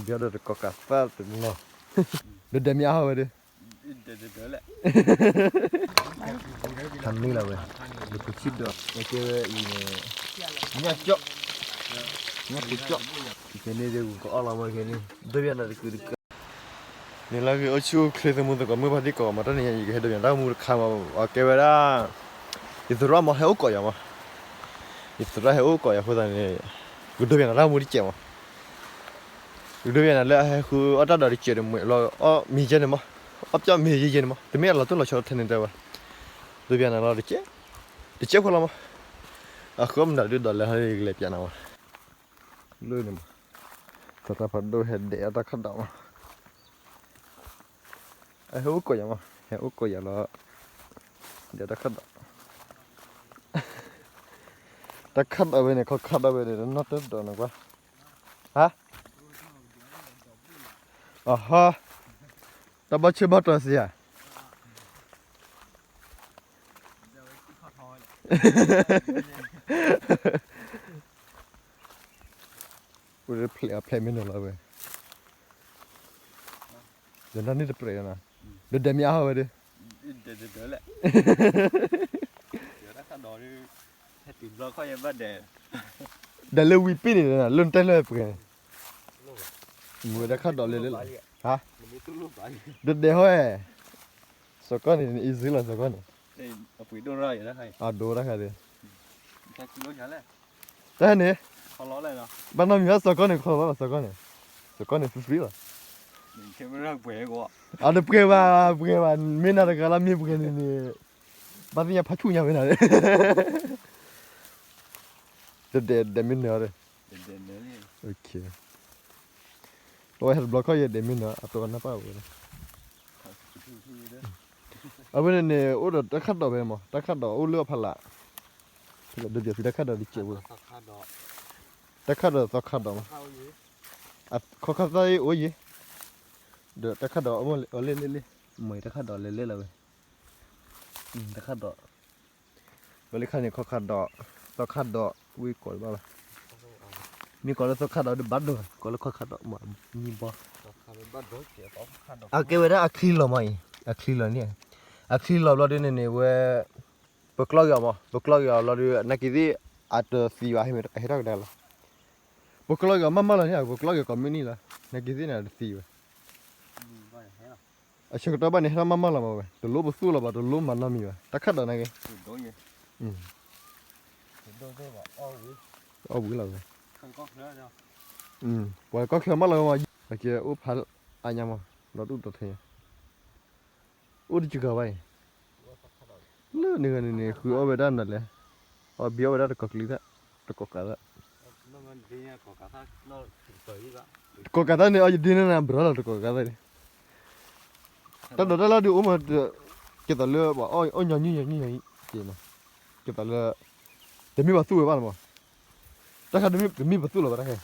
ဘၣ်ဒီးတကိးကးသၣ်တနီၤ, ဒီးဒဲးမ့ၢ်အါဟီၣ်ဝဲဒီး, ဟးမ့ၢ်လီၤဝဲ, ဒီးပထံၣ်ဒီး ကဲဝဲအံၤန့ၣ်, ညၣ်ကၠီၣ်, ညၣ်ကၠီၣ်, ကဲန့ၣ်ဒ်ဂုၤကအီၣ်လီၤမးကဲန့ၣ် ဒိၣ်ဘၣ်နၤတကုာ်တကၢ် န့ၣ်လၢဂ့ၤ အိၣ်ဆူၣ်အိၣ်ချ့ သမူသကိး မုၢ်ဖါတံၢ်ကိးဂၤ မၤတၢ်န့ၣ်ညါ ယကဟဲဒိးပၠးတၢ်ဂီၤမူတခါမး, အကဲဝဲဒၣ် ယသရၣ်မး ဟဲအိၣ်ကိးယၤမး, ယသရၣ်ဟဲအိၣ်ကိးယၤအဃိသတးန့ၣ် ကဒိးပၠးနၤတၢ်ဂီၤမူတကဲးမး, ကဒိးပၠးနၤလၢအဟဲဃုအီၣ်တၢ်ဒီးတကဲးတမှဲးလီၤ အီၣ်မ့ၤယဲန့ၣ်မး, အီၣ်ပျီမ့ၤယဲယဲန့ၣ်မး, တမ့ၢ်အလီၤတိၢ်လီၤဆီထဲန့ၣ်တဲဝဲ, ဒိးပၠးနၤလီၤတကဲး, တကဲးဖိလီၤမး, အဃိမတၤဒုးဒီးလဲၤဟီ ယကလဲၤပၠးနၤမး လၢန့ၣ်မး, သရၣ်ဖးဒိၣ်ဟဲဒဲးအီၣ်တၢ်ခၣ်ဒီးမး, အဟဲအိၣ်ကိးယၤမး, ဟဲအိၣ်ကိးယၤလီၤ, ဒဲးတၢ်ခၣ်ဒီး, တၢ်ခၣ်ဒီးဝဲန့ၣ် ခီခါဒီးဝဲန့ၣ် တနီၣ်တၢ်ဒီးနကွၢ်, ဟါ, အဟါ, တၢ်ဘၣ်ဆၢဘၣ်တီၤစ့ဧါ အိၣ်ဖျဲးအဖျဲးမ့ၢ်နီၤလီၤဝဲ, ဒီးနၢ်န့ၣ်တပြဲးနီၤ, ဒီးဒဲးမ့ၢ်အါဟီၣ်ဝဲဒီး, ဒဲးလၢဝံၤပ့ၢ်န့ၣ် လၢနတဲလၢပှဲၤန့ၣ်, မ့ၢ်ဝဲဒၣ်ခၣ်ဒီးလဲၤလၢလီၤ, ဟါ, ဒီးဒဲးဟီၣ်ဝဲ, စီၤကီၢ်န့ၣ် အံၤဇုလီၤစီၤကီၢ်န့ၣ်, အဒိတၢ်ခါဒီး တၢ်န့ၣ်, ဘၣ်နီတမံၤဘၣ် စီၤကီၢ်န့ၣ် ခီလီၤလီၤ စီၤကီၢ်န့ၣ်, စီၤကီၢ်န့ၣ် free free လီၤ, အတပှဲၤဘၣ် ပှဲၤဘၣ် မ့ၢ်နၤတဂၤလၢမ့ၢ်ပှဲၤန့ၣ်န့ၣ်, ဘၣ်သ့ၣ်ညါဖးဆူၣ်ညါဝဲနၤ, တဒဲးဒဲးမ့ၢ်နၢၤဒီး, အဝဲဟဲတဘျီခီၣ်ယဲဒဲးမ့ၢ်နၢၤ အတီအနၢ်ပၢ်ဝဲ အဝဲန့ၣ်န့ၣ် အိၣ်ဒီးတၢ်ခၣ်ဒီးဝဲမး တၢ်ခၣ်ဒီးအိၣ်လၢအဖီလာ်, ဒီးဒုးပျးသုတၢ်ခၣ်ဒီးတကဲးဝဲ, တၢ်ခၣ်ဒီးသီခါဒီးမး, ခီခါသၣ်အံၤအိၣ်ယဲ, ဒီးတၢ်ခၣ်ဒီးအလဲၣ်လဲၣ်လဲၣ်, မ့ၢ်တၢ်ခၣ်ဒီးလဲၣ်လဲၣ်လီၤဝဲ, တၢ်ခၣ်ဒီး ဝဲလၢခါန့ၣ် ခီခါဒီး သီခါဒီး ဝံကိးဘၣ်လီၤ, မ့ၢ်ကိးလၢသီခါဒီးဒုးဘၣ်ဒိ ကိးလၢခီခါဒီးမ့ၢ်ဘီ, အကဲဝဲဒၣ်အချံလီၤမးအံၤ အချံလီၤန့ၣ်, အချံလီၤဘျီဒုန့ၣ်န့ၣ်ဝဲ, ပကျီၢ်က့ၤအီၤမး ပကျီၢ်က့ၤအီၤလီၤဒုး နာ်က့ၤသ့ၣ် အတသံဘၣ် ဟဲထီၣ်ကဒါလီၤ, ပကျီၢ်က့ၤအီၤမးမးလီၤန့ၣ် ပကျီၢ်က့ၤကိးမုၢ်နံၤလီၤ နာ်က့ၤသ့ၣ်န့ၣ် အတသံဘၣ် အဆၢကတီၢ်ဘၣ်န့ၣ် ဟဲထီၣ်မးမးလီၤမးဝဲ တလိၣ်ပသူၣ်လီၤဘၣ် တလိၣ်မၤနီတမံၤဘၣ် တၢ်ခၣ်ဒီးနာ်က့ၤ, အီၣ်ဝံၤလီၤဝဲ, ပှၤကီၢ်ချၢမးလီၤမး အကဲအိၣ်ဖးအါညါမး ဒီဒူၣ်ဒီထၢညါ, အိၣ်တကဂၤဘၣ်အံၤ, လၢန့ၣ်ဂၤန့ၣ်န့ၣ် ဃုအီၣ်ဝဲဒၣ်နလဲၣ်, အီၣ်ဘံအီၣ်ဝဲဒၣ်တကိးကျံသၣ်, တကိးကးသၣ်, တကိးကးသၣ်န့ၣ် အီၣ်ယဒ့န့ၣ်နဘြီလီၤတကိးကးသၣ်န့ၣ်, တၢ်ဒိးတၢ်လၢဒုးအိၣ်မး, ကဲသိးလၢပှၤအီၣ်ညီနုၢ်ညီနုၢ်ညီနုၢ်, ကဲသိးလၢ, တမ့ၢ်ပှၤသူၣ်ဝဲဘၣ်လီၤမး, တၢ်ခါတမ့ၢ်ပသူၣ်လီၤဘၣ်တၢ်ခါ,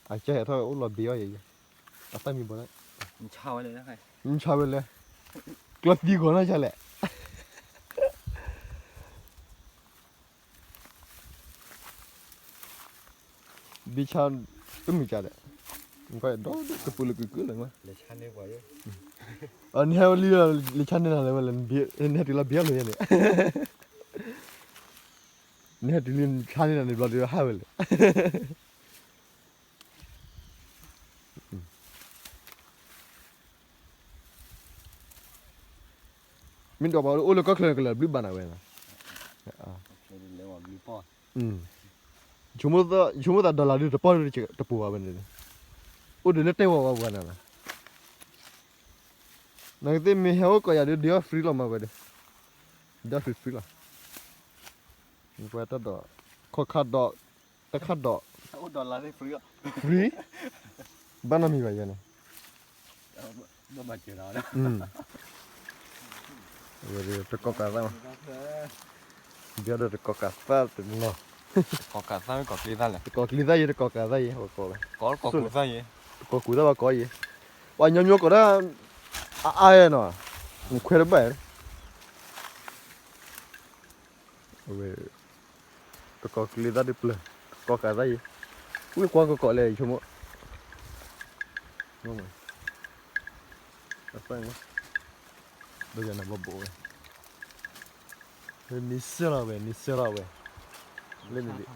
အကဲဟဲထီၣ်အိၣ်လီၤဘံအီၣ်ယဲ, အသၣ်မံဘီ, နဆါဝဲလဲၣ်, ကျီသံဂီၤနီၢ်ဆါလဲၣ် ဘံဆါ, တမုာ်ကလဲၣ်, ဒီးတပူၤလၢကုၢ်ကုၢ်လၢၤမး, နဟဲလံလၢဆါန့ၢ်နၤလၢဝဲလဲၣ်, နဟဲတုၤလီၤဘံအီၣ်လၢၤယဲန့ၣ်, နဟဲတုၤလံဆါန့ၢ်နၤန့ၣ်ဘျီဒီးဟးဝဲလဲၣ် မ့ၢ်ဒီးပှၤအိၣ်လၢကီၢ်ချၢကလဲၤဘျုးဘၣ်နၤဝဲလီၤ, ဆိကမိၣ်သး dollar ဒုးတပီၢ်ဒုးတပူၤဘၣ်ဝဲန့ၣ်, အိၣ်ဒုးလၢတဲဝဲဝဲပှၤနၤလီၤ, နကသ့ၣ်မ့ၢ်ဟဲအိၣ်ကိးယၤဒုး ဒုးအီၣ် free လီၤမးဝဲဒီး, ဒုးအီၣ် free free လီၤ, ပှၤတၢ်ဒိး, ခီၣ်ခါဒိး, တၢ်ခါဒိး, free, ဘၣ်နီတမံၤဘၣ်ယဲန့ၣ် တကိးကးသၣ်, ဘၣ်ဒီးတကိးကးသၣ်တနီၤ, တကိးကးသၣ်မ့ၢ်ကိးကျံသၣ်လဲၣ်, တကိးကျံသၣ်ယဲ တကိးကးသၣ်ယဲ, တကိးကူသၣ်ယဲ, တကိးကူသၣ်ဘၣ်ကိးယဲ, ပှၤညီညီကိးဒၣ်, အအါယဲနီၤ, နခွဲးတဘၣ်, တကိးကျံသၣ်တပျၢၤ, တကိးကးသၣ်ယဲ, ဝံၢ်ကွၢ်ကကိးလဲၣ် ဆိကမိၣ်, မ့ၢ် အသၢ ဘၣ်ယနဘီဘိဝဲ, နံၤစၢလီၤဝဲ နံၤစၢလီၤဝဲ, လၢန့ၣ်ဒံး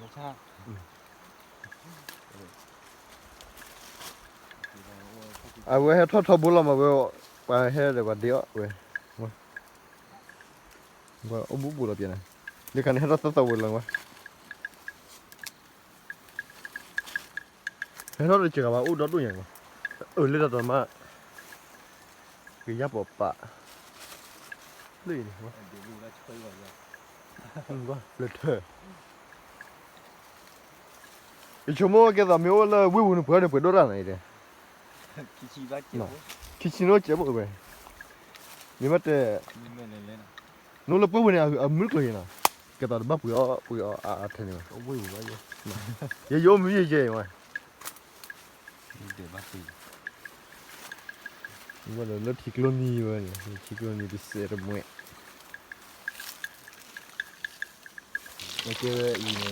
အဝဲဟဲထီၣ်ထီဘိလီၤမးဝဲ, ပှၤဟဲဒီးပှၤဒ့အီၣ်ဝဲ, ပှၤအိၣ်ဘူးဘူးလီၤပျဲနၤ, လၢခါန့ၣ် ဟဲထီၣ်သၢသီဝဲလီၤဝဲ ဟဲထီၣ်တစှၤဘၣ် အိၣ်ဒီဒိၣ်ညါ, အၢ လၢတၢ်တမါ, ကယၢ်ပီၤပာ်, လၢအံၤန့ၣ်, လၢထၢၣ်, ယဆိကမိၣ်ကဲသိးမ့ၢ်အိၣ်လၢဝ့ၢ်ပူၤန့ၣ် ပှဲၤန့ၣ်ပှဲၤဒိၣ်တၢ်န့ၣ်တဲ, ခံဆံနီၣ်ကဲးဘၣ်ဝဲ, မ့ၢ်ဘၣ်တဲ နအိၣ်လၢပှဲၤပူၤန့ၣ် အမုၢ်ကျိၤယဲနီၤ, ကဲသိးတဘၣ်ပှ့ၤအီၣ်ပှ့ၤအီအါထဲန့ၣ်ဘၣ်, ယယအိၣ်မ့ၢ်ယဲယဲဝဲ, လၢထံကျိနံၤဝဲန့ၣ် ထံကျိနံၤတစဲးတမှဲး, ကဲဝဲအံၤန့ၣ်,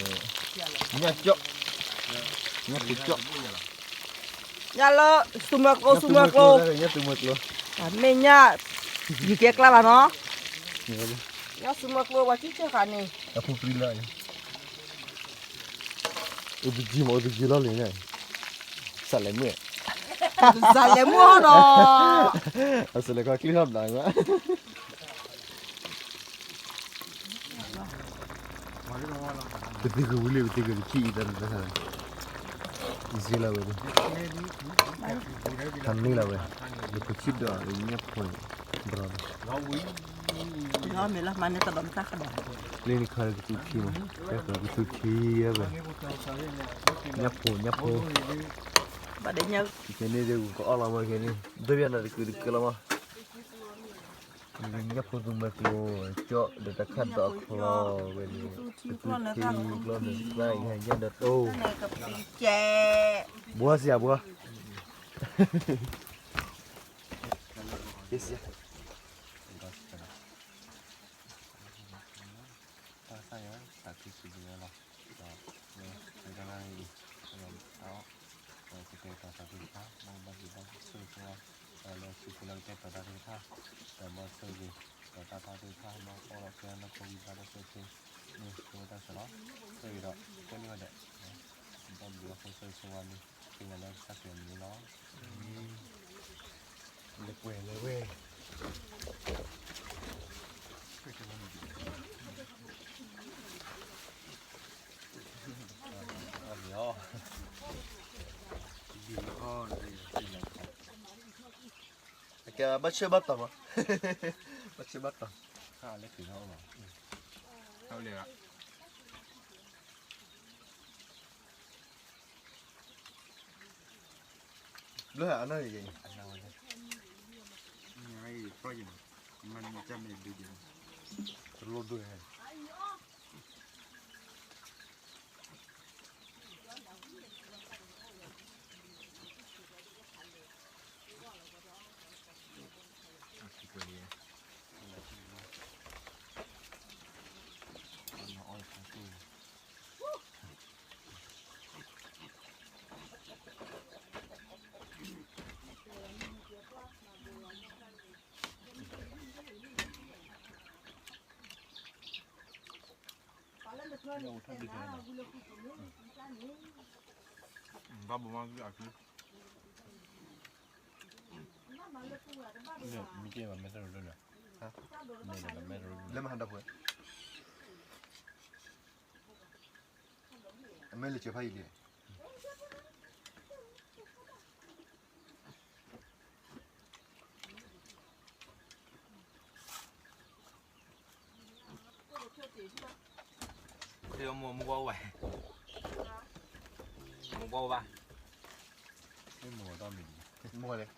ညၣ်ကၠီၣ်, ညၣ်ပူၤကၠီၣ် ညၣ်လၢ သူမွဲကျိ သူမွဲကျိ, မ့ၢ်ညၣ်, ယကဲကျါဘၣ်နီၤ, ညၣ်သူမွဲကျိ ပှၤထံၣ်စၢဃာ်န့ၣ်, အဖုဖရံလၢ, အိၣ်တယံၤမး အိၣ်တယံၤလီၤလံန့ၣ်, စးလဲၤမုၢ်, စးလဲၤမုၢ်ဟီဒီး, အစးလဲၤခီချ့ထီၣ်ဘျး, ပသ့ၣ်ကဝံၤလံ ပသ့ၣ်ကဝံၤလံ ပသ့ၣ်ကဝံၤလံ ယ့လီၤဝဲ, ဟးန့ၢ်လီၤဝဲ, လၢပထံၣ်ဒီးညၣ်ဖိန့ၣ်, လၢန့ၣ်ခါလၢကသူထံမး, ကဲကသူထံဝဲ, ညၣ်ဖိ ညၣ်ဖိ, ကဲန့ၣ်ဒ်ကကအီၣ်လီၤမးကဲန့ၣ် ဒိၣ်ယၤနၤတကုာ်တကုာ်လီၤမး ညၣ်ဖိသူမွဲကျိ, ကၠီၣ်ဒီးတၢ်ခၣ်ဒီးအချီဝဲန့ၣ်, ကသူထံကျီန့ၣ် ကျါအံၤညၣ်ဒီးတိၢ်, ဘှီစယၤဘှီ, တၢ်ကစၢ်ယွၤ သးခုစံးဘျုးဝဲလီၤ, ဒီးလၢတနံၤအံၤ, တၢ်အီၣ်, ဒီးကတဲာ်ကတီၤသးခုတခါ မ်ကဘၣ်က့ၤဘၣ်ဆိၣ်ဂ့ၤဆိၣ်ဝါ, ဒီးလၢဆူဖိလၢကတဲာ်ကတီၤတၢ်သ့ၣ်တဖၣ်, ဒီးမ်ဆိၣ်ဂ့ၤ, ဒီးတၢ်တၢ်သ့ၣ်တဖၣ် မ်အီၣ်လီၤကဲနီၢ်ခိဝံသးဒီးဆိၣ်ဂ့ၤ, န့ၣ်ဆိၣ်ဝဲတၢ်ဆၢလီၤ, ဆိၣ်ဂ့ၤဒီး ကဲန့ၢ်ဝဲဒီး, ဘၣ်ဘျုးအဃိဆိၣ်ဂ့ၤဆိၣ်ဝါန့ၣ် သ့ၣ်ညါလၢကစၢ်ခရံာ်အမံၤလီၤ. လၢပှဲၤလၢဝဲ, ကဲ ဘၣ်ဆၢဘၣ်တီၤမး, ဘၣ်ဆၢဘၣ်တီၤ, လၢ ဘျၢအနၢ်ယဲ, တလိၣ်ဒိၣ်ဟဲ, ဘၣ်ဘိမးအခံ, မ့ၢ်ကဲဘၣ်မဲၢ်တရူးလၢ, လၢမဟါဒၣ်ပှဲၤ, အမဲၢ်လၢစၢၤဖးယံာ်လံ. မ့ၢ်မ့ၢ်ဘၣ်, မ့ၢ်လဲၣ်,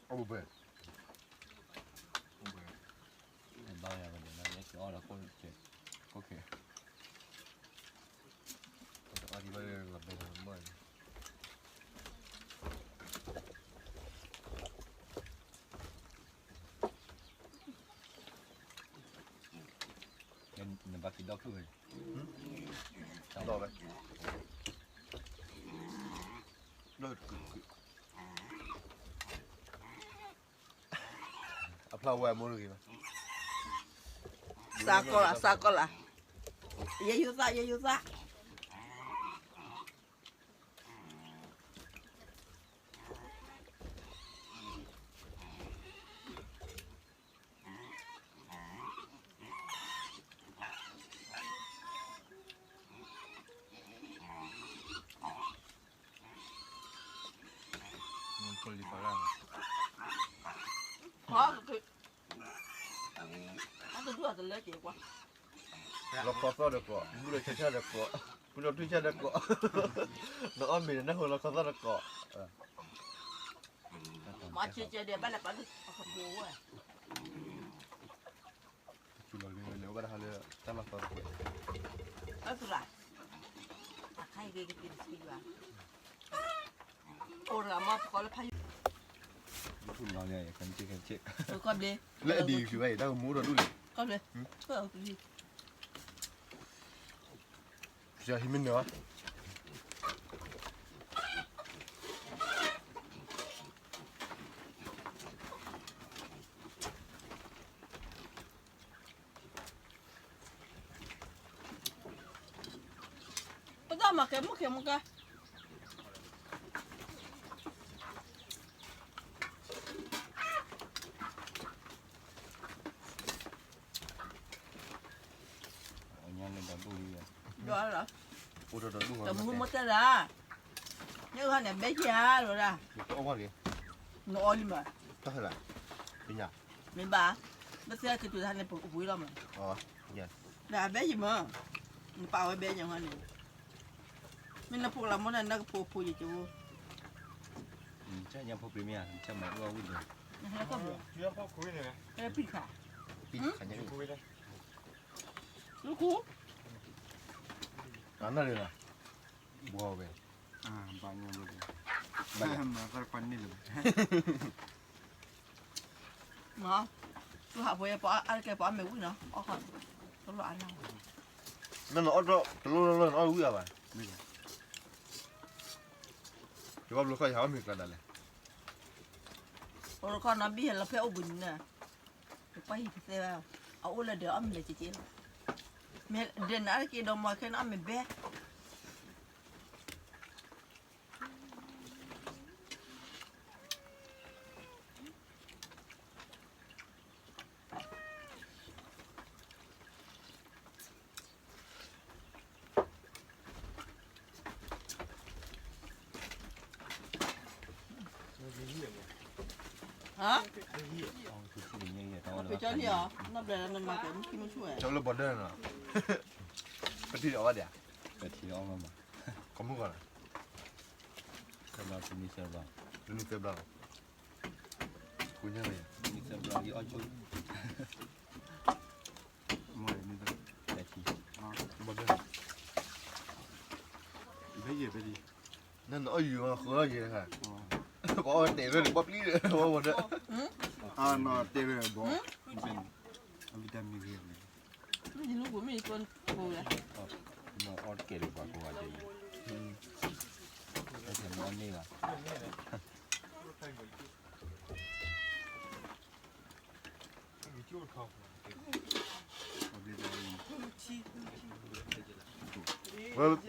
အဘူးဘဲ, ဘၣ်ယၤဝဲဒၣ် ယဲက့ၤအီၣ်ဒီးကိၣ်ကဲ, အီၣ်ဒံးဘၣ်လၢလီၤဘဲလီၤမၢ်န့ၣ် နဘၣ်က့ၤဒီဖုၣ်ဝဲန့ၣ်, ဒီဝဲ, ဒီတကုာ်တကုာ်, အဝဲအမိၢ်တဂ့ၤဘၣ်. စးကီးလၢ စးကီးလၢ ယဲယိၤသၣ် ယဲယိၤသၣ်. လီၤခီသီၣ်ဒီးကိး, ဘူၣ်လီၤဆၢဆၢဒီးကိး, ဘူၣ်လီၤထွံၣ်ဆၢဒီးကိး, နအီၣ်မ့ၤဒီးနၢ်ဟူလီၤခီသီၣ်ဒီးကိး. မၤစဲကဲဒီး ဘၣ်လဲၤပာ်ဒုးအခီၣ်ဖိဝဲ တစူၤလီၤလံ လဲၤအိၣ်ဘၣ်တဟါလၢ တၢ်လီၢ်သီတကဲး, အသရၣ်, အခါအံၤကက့ၤတဆံဘၣ်, အိၣ်တဂၤမ့ၢ်ပကီလၢဖးယိၣ်, ကီၢ်ဘျ့, လၢအဒံးဖံးဝဲအံၤ တၢ်ကမူဒီးဒူၣ်လံ, ကီၢ်ဘျ့, ကီၢ်ဘျ့ ယဟံးမ့ၢ်နၢၤ, ပတၢ်မၤကဲမုၢ်ကဲမုၢ်ကါ ညါလၢဒီဒူၣ်လံ, ဒီးလီၤ, အိၣ်ဒီဒူၣ် တမူမ့ၢ်တဲဒၣ်, ညၣ်အုၣ်ဟါန့ၣ် ဘဲယၤလီၤဒၣ်, နအီၣ်လံမး, တၢ်ဟဲလၢ, ပညၣ်, မ့ၢ်ဘၣ်, မ့ၢ်သ့ကတုၤတၢ်န့ၣ် ပဝံၤလီၤမး, ဒၣ်ဘဲယၤမး, နပာ်ဝဲဘဲယၤဟါန့ၣ်, မ့ၢ်နဖိကလါမိၢ်န့ၣ် နကဖိဖိယကဝဲ, ကညါဖိပျံၤမ့ၢ်ဧါ, ကမၤအီၣ်ဝံၤဒီး, ပံခါ, ပံခါညါ, လူကူ, အနၢ်ရ့လီၤ, ဘှီဝဲ, ဘၣ်ယၤ, မၤသၢ်ခွါန့ၣ်လၢၤဘၣ်, မ့ၢ်, သူဟးဖိယဲပှၤအါတကဲပှၤအမဲာ်ဝံၤနီၤ, အီၣ်ခီ, တလီၤအါနၢ်ဝဲ, နနအီၣ်တလီၢ်လီၢ်နအီၣ်ဝံၤအါဘၣ်, ယဘၣ်ဘျီခီယဟးအီၣ်မ့ၤကျါဒၣ်လဲာ်, အိၣ်တခီနီၤဘံၣ်ဟဲလီၤဖဲအိၣ်ဘှံးနံၤန့ၣ်, ပှၤဟံၣ်ပသဲဘၣ်, အအိၣ်လၢဒဲးအီၣ်မ့ၤလၢကက့လီၤ, မ့ၢ်ဒဲးနၤတက့ဒီးမၤခဲန့ၣ်အီၣ်မ့ၤဘဲ ဟါ, ပကၠီလံဧါ, နီၢ်ဘျဲၣ်လၢနမၤကဲမုၢ်ခံမုၢ်ဆူၣ်ဝဲ, ကၠီလၢဘီဒၢနီၤ, ပထံၣ်အီၣ်ဘၣ်ဒဲး, ပထံၣ်အီၣ်ဘၣ်မး, ကမုၢ်ဂီၤလီၤ, ဆဲဘျီတနံၤဆဲဘျီ, တနံၤဆဲဘျီ, ကိညါန့ၣ်, တနံၤဆဲဘျီအီၣ်ဆိ, မ့ၢ်, ဘီဒၢ, ဘဲယဲၢ်ဘဲဒံ နနအီၣ်ယံၤမးဃုအီၣ်ယဲၢ်တခါ, ပှၤအီၣ်တဲာ်ဝဲန့ၣ် ပှၤပျံၤဒီး ဝဲဝဲဒီး, အတဲာ်ဝဲဘီ, အဝံတၢ်မံၤဂ့ၤန့ၣ်, မ့ၢ်ယလူၤပူၤမ့ၢ်ယကိးကိးဝဲ, နအီၣ်တကဲလၢၤပှၤကိးဂၤဒဲး, တမ့ၢ်အီၣ်န့ၢ်ဘၣ်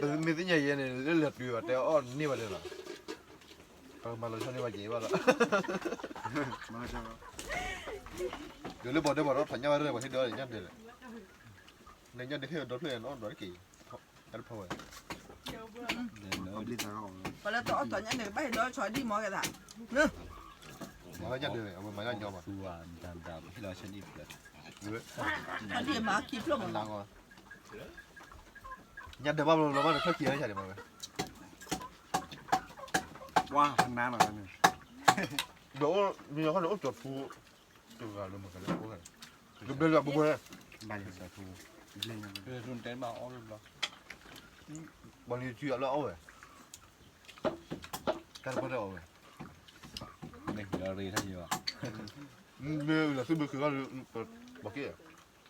ပမ့ၢ်သ့ၣ်ညါယဲန့ၣ် လၢလဲၤတုၤဘၣ်တဲအီၣ်န့ၢ်ဘၣ်တဲလီၤ, ပကမၤလီၤဆီန့ၢ်ဘၣ်က့ၤဘၣ်လီၤ, ဒ်လၢပှၤဒၢပှၤထီၣ်ညၣ်ဝဲရဲၣ်ပှၤဟ့ၣ်ဒီးညၣ်ဒၢးလဲၣ်, လၢညၣ်ဒၢးဟ့ၣ်ဒီဖျၢၣ်နအီၣ်ဒီးတက့ၤ, တၢ်တဖၣ်ဝဲ ပှၤလၢတအီၣ်တီညၣ်န့ၣ် ကဘၣ်ဟ့ၣ်ဒီးဆီဒံၣ်မီၢ်ကသး, မၤညၣ်ဒၢး အဝဲမၤညၣ်ညီဘၣ်, ဒံၣ်မၤခံဖျၢၣ်, ညၣ်ဒၢးဘၣ်ဘျီဘျီဘၣ်ဒီးဖျၢၣ်ခံဂၤဆၣ်ဒံးမးဝဲ, ပှၤနါလီၤန့ၣ်, ဒီးအိၣ်မ့ၢ်ခီန့ၣ်အိၣ်ကၠီၤထူ တဂၤလၢမၤကလဲၤအိၣ်, ကဘျဲလၢအဘိဘိ, ဘၣ်လၢကၠီၤထူ, ဘၣ်လံထံအလၢအီၣ်ဝဲ, ကၢ်တပှၢ်တအီၣ်ဝဲ, မ့ၢ်လီၤရ့ထီၣ်ယံၤဘၣ်, မ့ၢ်လီၤသူၣ်ဘုခ့ဘၣ်, ဘၣ်က့ၤ,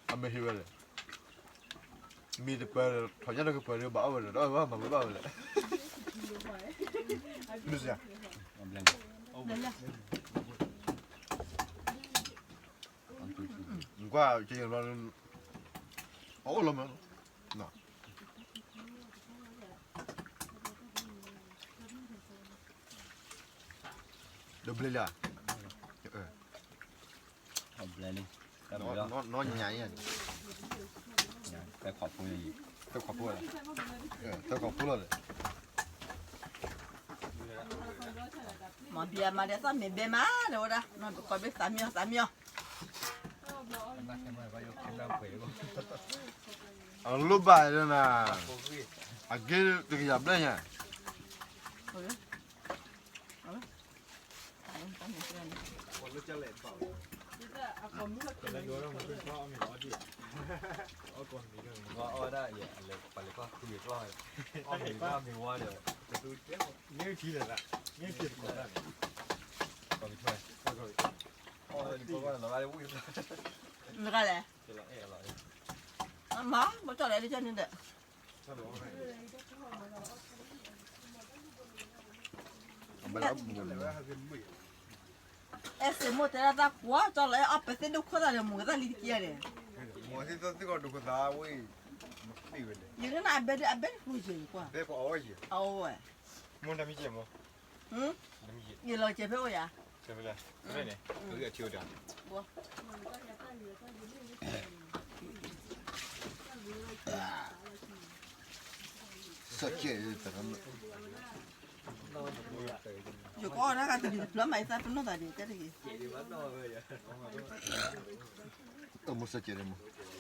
အမ့ၢ်ဟ့ၣ်ဝဲလဲၣ်, မ့ၢ်တပၢၤထီၣ်ညၣ်တကပၢၤဒီးဘၣ်အီၣ်ဝဲဒီး တအီၣ်ဝဲဘၣ်မၤဝဲဘၣ်ဝဲလဲၣ်, မ့ၢ်စ့ၢ်, ဘၣ်လံ, ကွၢ်ကဘျီ အအိၣ်လီၤမး, ဒီးဘျဲလၢ, ဘျဲလၢ, နီၢ်ညါ, သၢခွးဖိလီၤ, သၢခွးဖိလီၤဒီး မၤဘံမၤဒဲးသၣ်မ့ၢ်ဘဲမး ဒီးဝဲဒၣ် နီၢ်တခီဘ့ၣ်သးမံအီၤသးမံအီၤ အလိၣ်ဘၣ်နၤ, အက့တကယၤဘျဲၣ်ညါ, မ့ၢ်လဲၣ်, အမၤ ဘၣ်ကၠီၣ်လဲၣ် ဒ်ကၢ်န့ၣ်ဒီး အဲၣ်စ့မိၢ်တဲဒၣ်တၢ်ကွၢ်ကၠီၣ်လဲၣ် အဲၣ်အီၣ်ပဲသ့ၣ်ဒိၣ်ခိၣ်သၣ်ဒီး မူၤကသၣ်လံတက့ၢ်ဒီး, ယကနၣ်အဘဲဒၣ်အဘဲတကျိၤယဲၢ်ကွၢ်, အဝဲ, ယလီၤကဲဖဲအိၣ်ယၤ, ယကအီၣ်တၢ်ဂၤတယုာ်တဖျၢၣ်မး ယသးပနီၣ်သးဒံးကဲတဂ့ၤ, အီၣ်ဘၣ်နၤ ဘူးဘူးတမီလီၤဝဲဒီး, ခဲ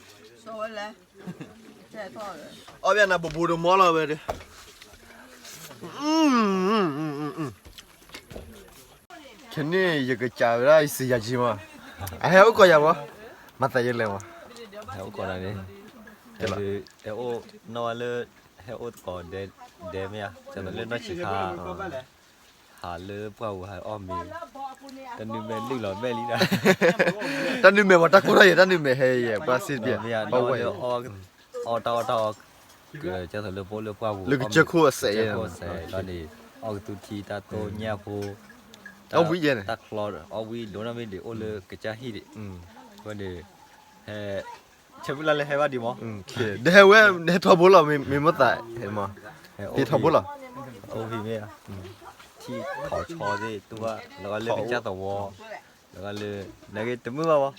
န့ၣ်ယကစးဝဲဒၣ်ယစံယၤကံမး, အဟဲအိၣ်ကီးယၤမး, မၤသးယဲလဲၣ်မး, ဟဲအိၣ်ကီးနၤန့ၣ်, ဟဲအိၣ်နီၢ်ဝဲလၢ ဟဲအိၣ်သကိးဒဲမ့ၢ်ဧါ, လၢနီၢ်ဆံးခါ ဟးလၢပှၢ်ပူၤဟးအီၣ်မ့ၤ, တၢ်နုာ်မဲာ်လုၢ်လီၤမဲာ်လံဒီး, တၢ်နုာ်မဲာ်ပှၤတၢ်ကိၢ်ထီၣ်ယဲၢ် တၢ်နုာ်မဲာ်ဟဲယဲၢ် ပှၤစ့ပျဲ, အီၣ်တၢ်အီၣ်တၢ်အီ, ကဲသိးလၢပအိၣ်လၢပှၢ်ပူၤ လၢကစၢၢ်ခိၣ်အစဲးယဲၢ်, လီၤန့ၣ် အီၣ်ကသူထံတၢ်တိၢ်ညၣ်ဖိ, အီၣ်ဝံၣ်ယဲၢ်န့ၣ်, တၢ်ချီအီၣ်ဝံၣ်ဒိၣ်နီၢ်မ့ၢ်ဒံးအိၣ်လၢကစၢ်ဟံၣ်ဒံး, ဝဲန့ၣ် ဟဲ ဆဲးဖုလါလဲဟဲဘၣ်ဒံးမး, ဒီးဟဲဝဲ ဟဲထီဘိလီၤ မ့ၢ်မ့ၢ်သး, ဟဲထီဘိလီၤ, အိၣ်ဖံးမ့ၢ်, ထံထီၣ်ဆီသ့ၣ်တူၢ်ဘၣ် လၢကလၢကစၢ်သဝီ, လၢကလၢ, နာ်က့တမုာ်ဘၣ်မး,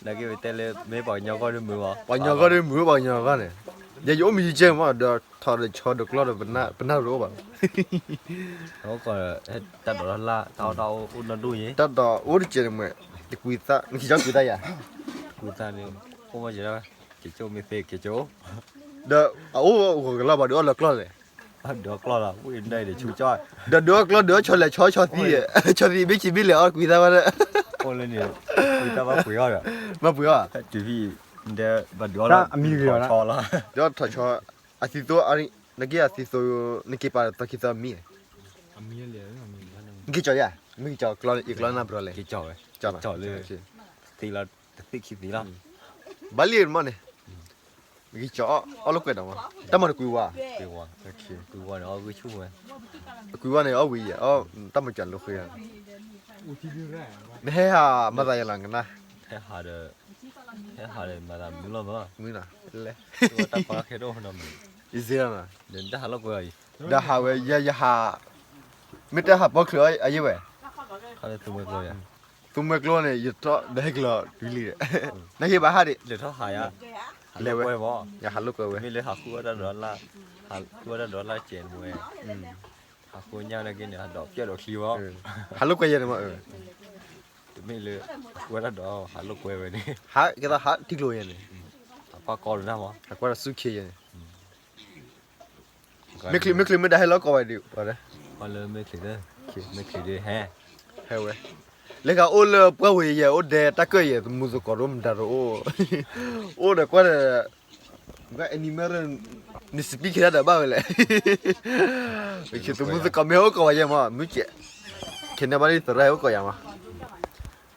နာ်က့ပတဲလၢမ့ၢ်ပှၤကညီဂီၢ်ဒုမုာ်ဘၣ်, ပှၤကညီဂီၢ်ဒုမုာ် ပှၤကညီဂီၢ်န့ၣ်, ယဲယအိၣ်မံၤယကဲမး ဒီးထီၣ်ဒီးဆီဒီးကျီဒီးပနၢ်တအိၣ်ဘၣ်, တၢ်ဒိးတၢ်အိၣ်တကဲးန့ၣ်မး, တကွံသၣ် နက့ၤကၠီကွံသၣ်ယၤ, ကွံသၣ်န့ၣ်, အိၣ်မ့ၢ်ယဲၢ်, က့ၤကၠိမ့ၢ်သ့က့ၤကၠိ, ဒီးအအိၣ်ဂီၤကလီဘၣ်ဒုးအီၣ်လၢကျီၢ်လဲၣ်, ဒုးအီၣ်ကျီၢ်လီၤ, ဒုးအီၣ်ကျီၢ် ဒုးအီၣ်ဆီလဲၣ် ဆီဆီသံ, ဆီသံဘ့ၣ်က့ၤဘ့ၣ်လဲၣ် အီၣ်ကွံသၣ်ဘၣ်ဒီး, အိၣ်လၢန့ၣ်, ကွံသၣ်ဘၣ်ပှ့ၤအီၣ်ဒီး, ဘၣ်ပှ့ၤအီၣ်, တုၤဖံ, ဒဲဘၣ်ဒုးအီၣ်လၢ, ဒုးအီၣ်ထီၣ်ဆီ, အသံသိ, နက့ၤအသံသိ, နက့ၤပာ်သီခံသီမံ, နက့ၤကၠီယၤ, မ့ၢ်ကၠီကျီ, ယကျီနၢ်ပတြီလဲၣ်, ကၠီဝဲ, ကၠီလၢ, သ့လီၤ, တသ့ခံသ့လီၤ, ဘၣ်လံမးန့ၣ် မ့ၢ်ကၠီအီၣ်လိာ်ကွဲဒီးမး, တၢ်မၤတကွံဝါ, ကွံဝါန့ၣ် အီၣ်ဝံၣ်ဆူၣ်ဝဲ, ကွံဝါန့ၣ် အီၣ်ဝံၣ်ယဲၢ်, တၢ်မၤကွံလိာ်ဃံ, နဟဲဟးမၤသးယဲၢ်လီၤကနၣ်, ဟဲဟးဒီး, ဟဲဟးဒီးမၤသးမုာ်လီၤမး, မုာ်လီၤ, လဲၣ်, တၢ်ပာ်ခဲဒိၣ်နီတမံၤ, အံၤစ့လီၤ, ဒီးတၢ်ဟးလိာ်ကွဲအံၤ, ဒီးဟးဝဲ ယဟး, မ့ၢ်တၢ်ဟးပီချုးအယဲၢ်ဝဲ, ခါလၢသူမွဲကျိန့ၣ် သူမွဲကျိန့ၣ် ယထီၣ်ဒီးဟဲက့ၤလီၤဒ်လံ, နဟ့ၣ်ဘၣ်ဟးဒံး, လဲၤထီၣ်ဟးယၤ, လဲၤဝဲ, ယဟးလိာ်ကွဲဝဲ, မ့ၢ်လၢဟးဃုအီၣ်တၢ်ဒီးလၢ်, ဟးဃုအီၣ်တၢ်ဒီးလၢ်စဲးနဝဲ, ဟးဃုညါလၢက့န့ၣ် ဟးဒီးပျဲၢ်ဒီးချံဝဲ, ဟးလိာ်ကွဲယဲၢ်န့ၣ်မး, တမ့ၢ်လၢ, ဃုအီၣ်တၢ်ဒီး ဟးလိာ်ကွဲဝဲန့ၣ်, ဟးကဲသိးဟးထံကျိယဲၢ်န့ၣ်, ဟးကွၢ်ကီလၢနၢ်မး, ဟးကွၢ်တၢ်ဆူၣ်ခ့ယဲၢ်န့ၣ် မ့ၢ်ချံး မ့ၢ်ချံး မ့ၢ်ဒၣ်ဟဲလီၤကီးဝဲဒံး, လၢမ့ၢ်ချံး, မ့ၢ်ချံးဒ်ဟဲ, ဟဲဝဲ, လၢကအိၣ်လၢပှၢ်ဝဲယဲၢ် အိၣ်ဒဲတၢ်ကၢၢ်ယဲၢ် သမူသကိးတအိၣ်မတၤတအိၣ်, အိၣ်ဒီးကွၢ်ဒီး, နစပံးခဲတၢ်ဒီးဘၣ်ဝဲလဲၣ်, သမူသကိးမ့ၢ်ဟဲအိၣ်ကီးဝဲယဲၢ်မး မုၢ်ကဲး, ခဲန့ၣ်ဘၣ်လံသရၣ်ဟဲအိၣ်ကီးယၤမး,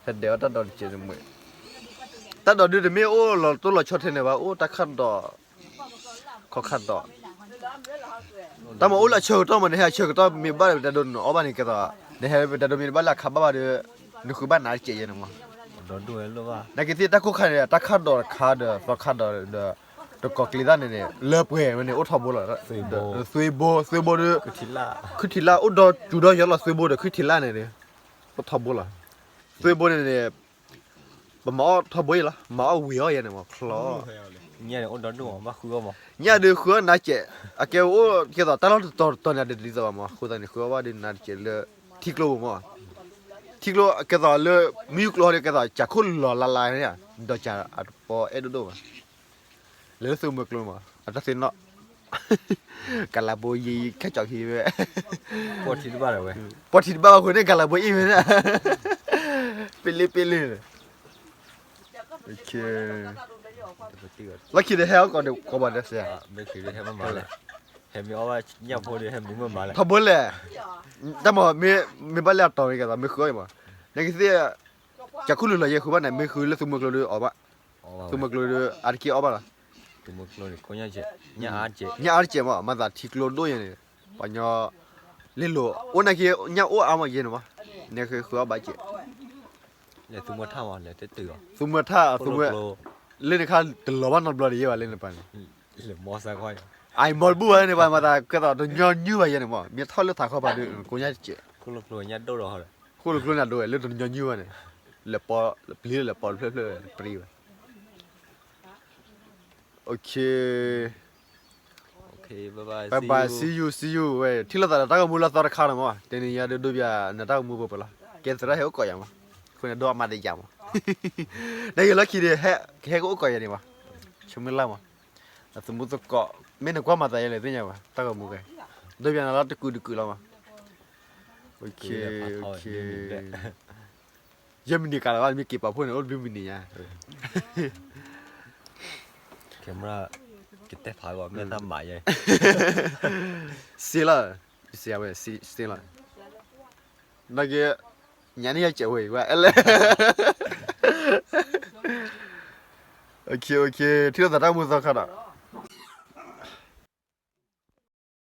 ဟဲဒဲးအီၣ်တၢ်ဒီးတကဲးတမှဲ, တၢ်ဒီးဒုးတမ့ၢ်အိၣ်လီၤတိၢ်လီၤဆီထဲန့ၣ်ဘၣ် အိၣ်တၢ်ခၣ်ဒီး ခီခါတီ, တၢ်မၤအိၣ်လၢအဆၢကတီၢ်မး နဟဲအဆၢကတီၢ်မ့ၢ်ဘၣ်ဒီးပတၢ်ဒိးနအီၣ်ဘၣ်န့ၣ်ကဲသိး, နဟဲပတၢ်ဒိးမ့ၢ်ဘၣ်လၢအခါဘၣ်ဘၣ်ဒီး, နဃုဘၣ်နၤတကဲးယဲၢ်န့ၣ်မး, ဒီးဒိၣ်ဝဲလီၤဘၣ်. နာ်က့သ့ၣ်တၢ်ခိၣ်ခါန့ၣ် တၢ်ခါဒီးတခါဒီးသီခါဒီး ဒီး တကိးကျ့ၤသၣ်န့ၣ်န့ၣ် လၢပှဲၤဝဲန့ၣ် အိၣ်ထီဘိလီၤ. သွ့ဘိ, သွ့ဘိဒီး ခုၣ်ထံးလၣ် အိၣ်ဒီးစူၤဒီးယီၤလီၤ သွ့ဘိဒီးခုၣ်ထံးလၣ်န့ၣ်ဒီး အိၣ်ထီဘိလီၤ. သွ့ဘိန့ၣ်န့ၣ် ပမၤအီၣ်ထီဘိအံၤလီၤ မၤအီၣ်ဝံၤအီၣ်ယဲန့ၣ်မး ချီ ညၣ်န့ၣ်အိၣ်ဒီးဒိၣ်မး ဘၣ်ဃုအီၣ်မး. ညၣ်ဒုးဃုအီၣ်နၤစဲး အကဲအိၣ်ကဲသိးတၢ်လီၢ်တတီၤတတီၤန့ၣ် တဒ်သိးဘၣ်မး အဃိသတးန့ၣ် ဃုအီၣ်ဘၣ်ဒုးနၤတစဲးလၢ ထံကျိပူၤမး. ထံကျိကဲသိးလၢ မ့ၢ်ယူကျိဟီဒီးကဲသိး ကးခိၣ်လီၤလါလါန့ၣ် ဒီးကးအတပီအဲၣ်ဒိၣ်ဒိၣ်ဘၣ်. လဲၤလၢသုးမုၢ်ကျိမး အတၢ်သ့ၣ်နီၣ် ကလးဘိယံၤခဲကၠီခံဝဲ ပီၣ်ထံတဘၣ်ဝဲ ပီၣ်ထံတဘၣ်ဘၣ်ဃိန့ၣ် ကလးဘိအံၤဝဲန့ၣ် ပ့လ့ပ့လ့ လီၢ်ခံန့ၣ် ဟဲအီၣ်ကိးဘၣ်ဒီးစ့ၢ် ထီဘိလဲၣ် တၢ်မ့ၢ်မ့ၢ်ဘၣ်လၢအတီၤဝဲကဲသိး မ့ၢ်ဃုအီၣ်အံၤမး နကသ့ၣ် ကးခိၣ်လုၢ်လီၤယဲဃုဘၣ်န့ၣ် မ့ၢ်ဃုလၢသုးမုၢ်ကျိဒီးအီၣ်ဘၣ် သုးမုၢ်ကျိဒီး အါတက့ၢ်အီၣ်ဘၣ်လီၤ. ညၣ်အါတစဲးမး မၤသးထံကျိဒိၣ်ယဲန့ၣ် ပှၤညီ လ့လိာ် အိၣ်နာ်က့ ညၣ်အိၣ်အါမးယဲန့ၣ်မး နဃုအီၣ်ဘၣ်စဲး သုးမုၢ်ထၣ် သုးမုၢ်ထၣ် လၢနခါတလီၤဘၣ်နီတဘျီဒံးယဲဘၣ်လၢနပၤန့ၣ် အအံၤမီတဘူၣ်ဘၣ်န့ၣ် ပှၤမၤသးကဲသိးတညီနုၢ်ဘၣ်ယဲန့ၣ်မး မ့ၢ်ထီၣ်လၢထးခီပၤဒီး ကိညၣ်စဲး ဃိၣ်လိာ်ကျိညၣ်ဒိၣ်ဒီး ဃိၣ်လိာ်ကျိန့ၣ်ဒိၣ်ဝဲလၢတညီနုၢ်ဘၣ်န့ၣ် လဲၤပီ ပျံၤလၢလဲၤပီတဖျၢၣ်ဖျၢၣ်ဝဲ ပရံဝဲ Okay, bye bye, see you, see you ဝဲ ထံၣ်လိာ်သးဒီးတၢ်ဂီၤမူလၢအသီတခါန့ၣ်မး တနံၤညါဒုးဒိးဘၣ်နတၢ်ဂီၤမူပှဲၤပှဲၤလီၤ ကဲသရၣ်ဟဲအိၣ်ကိးယၤမး အဃိန့ၣ်ဒိၣ်အမးတယၤမး နက့လီၢ်ခံဒီး ကဟဲကအိၣ်ကိးယၤန့ၣ်မး ဆိမိၣ်လၢ်မး အသမူသကိး မ့ၢ်နကွၢ်မၤသးယဲလဲၣ်သ့ၣ်ညါဘၣ် တၢ်ဂီၤမူကဲ ဒိးဘၣ်နၤလီၤတကုာ်တကုာ်လီၤမး Okay, okay ယဲၢ်မံးနံးကးလီၤဘၣ် မ့ၢ်က့ၤပာ်ဖှိၣ်န့ၣ် အိၣ်လွံၢ်မံးနံးညါ camera ကတဲဖးဂီၤ မ့ၢ်တၢ်မၤယဲ စ့လီၤ စ့ဝဲ စ့လီၤ နာ်က့ ညါန့ၣ်ယစဲးဝဲ ဝဲအဲလဲၣ် Okay, okay ထံၣ်လိာ်သးတၢ်ဂီၤမူသီခါဒီး